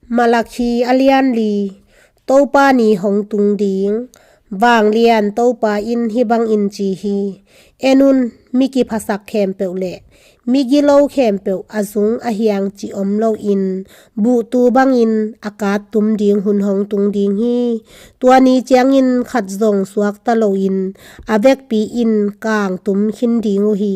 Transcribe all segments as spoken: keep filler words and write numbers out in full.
Malakhi a lian li. Topa ni hong tung ding. Vanglian Topa in hih bangin ci hi: En un, mi kiphasak khempeuh le migilo khempeuh a zung a hiang cih om loin buhtu bangin a kat tum ding hun hong tung ding hi. Tua ni ciangin khat zong suakta loin a vekpi in kang tum khin ding uh hi.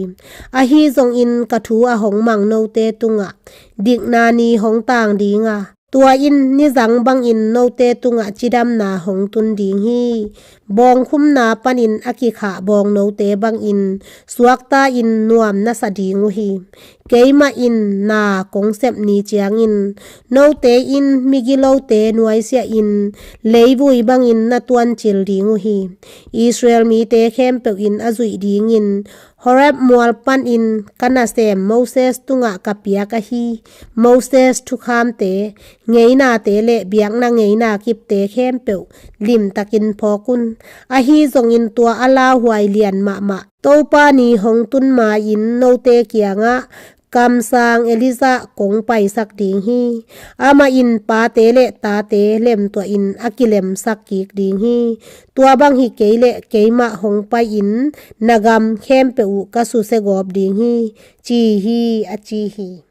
Ahi zongin ka thu a hong mang note tungah dikna ni hong tang ding a, tua in nizang bangin note tungah cidamna hong tun ding hi. Bawngkhumna panin a kikhah bawngnote bangin suakta-in nuam na sa ding uh hi. Keimah in na kong sep ni ciangin note in migilote nuaisiahin leivui bangin na tuancil ding uh hi. Israel mite khempeuh in a zuih dingin Horeb mual panin ka nasem Moses tungah ka piak ahi Moses thukhamte, ngeinate le biakna ngeina kipte khempeuh limtakin phawk un. Ahi zongin tua a lauhuai lian mahmah Topa ni hong tun ma-in note kiangah kamsang Elijah kong paisak ding hi. Amah in pate le tate lemtuahin a kilemsak kik ding hi. Tua bang hi kei leh keimah hong pai-in na gam khempeuh uh ka susia gawp ding hi, ci hi, a ci hi.